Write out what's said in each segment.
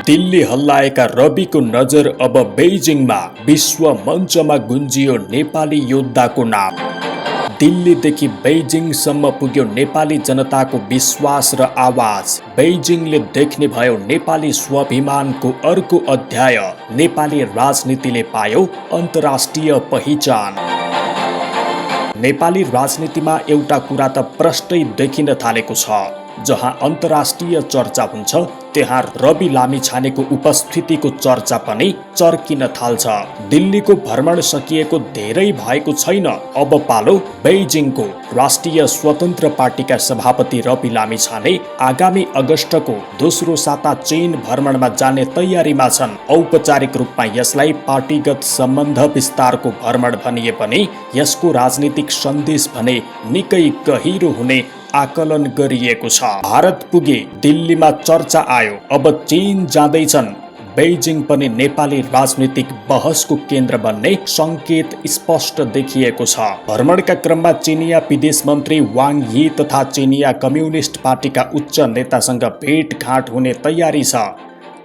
दिल्ली हल्लाएका रविको नजर अब बेइजिङमा। विश्व मञ्चमा गुन्जियो नेपाली योद्धाको नाम। दिल्लीदेखि बेइजिङसम्म पुग्यो नेपाली जनताको विश्वास र आवाज। बेइजिङले देख्ने भयो नेपाली स्वाभिमानको अर्को अध्याय। नेपाली राजनीतिले पायो अन्तर्राष्ट्रिय पहिचान। नेपाली राजनीतिमा एउटा कुरा त प्रष्टै देखिन थालेको छ। जहाँ अन्तर्राष्ट्रिय चर्चा हुन्छ त्यहाँ रवि लामिछानेको उपस्थितिको चर्चा पनि चर्किन थाल्छ। दिल्लीको भ्रमण सकिएको धेरै भएको छैन, अब पालो बेइजिङको। राष्ट्रिय स्वतन्त्र पार्टीका सभापति रवि लामिछाने आगामी अगस्तको दोस्रो साता चीन भ्रमणमा जाने तयारीमा छन्। औपचारिक रूपमा यसलाई पार्टीगत सम्बन्ध विस्तारको भ्रमण भनिए पनि यसको राजनीतिक सन्देश भने निकै गहिरो हुने आकलन गरिएको छ। भारत पुगे, दिल्लीमा चर्चा आयो, अब चीन जाँदैछन्। बेइजिङ पनि नेपाली राजनीतिक बहसको केन्द्र बन्ने संकेत स्पष्ट देखिएको छ। भ्रमणका क्रममा चीनिया विदेश मन्त्री वाङ यी तथा चीनिया कम्युनिस्ट पार्टीका उच्च नेतासँग भेटघाट हुने तयारी छ।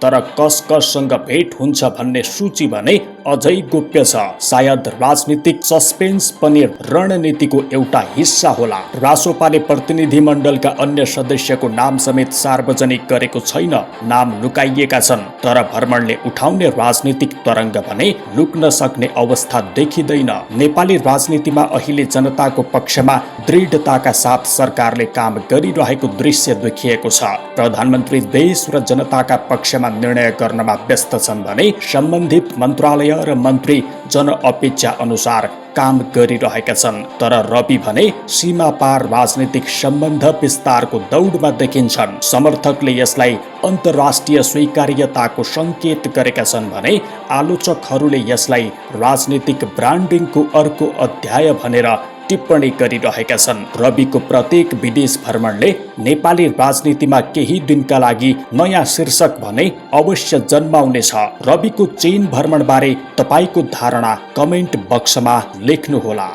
तर कस-कससँग भेट हुन्छ भन्ने सूची भने अझै गोप्य छ। सायद राजनीतिक सस्पेन्स पनि रणनीतिको एउटा हिस्सा होला। रासोपाले प्रतिनिधिमण्डलका अन्य सदस्यको नाम समेत सार्वजनिक गरेको छैन, नाम लुकाइएका छन्। तर भ्रमणले उठाउने राजनीतिक तरङ्ग भने लुक्न सक्ने अवस्था देखिँदैन। नेपाली राजनीतिमा अहिले जनताको पक्षमा दृढताका साथ सरकारले काम गरिरहेको दृश्य देखिएको छ। प्रधानमन्त्री देश र जनताका पक्षमा निर्णय गर्नमा व्यस्त छन् भने सम्बन्धित मन्त्रालय र मन्त्री जनअपेक्षा अनुसार काम गरिरहेका छन्। तर रवि भने सीमा पार राजनीतिक सम्बन्ध विस्तारको दौडमा देखिन्छन्। समर्थकले यसलाई अन्तर्राष्ट्रिय स्वीकार्यताको संकेत गरेका छन् भने आलोचकहरूले यसलाई राजनीतिक ब्रान्डिङको अर्को अध्याय भनेर टिप्पणी गरिरहेका छन्। रविको प्रत्येक विदेश भ्रमणले नेपाली राजनीतिमा केही दिनका लागि नयाँ शीर्षक भने अवश्य जन्माउनेछ। रविको चीन भ्रमणबारे तपाईको धारणा कमेन्ट बक्समा लेख्नुहोला।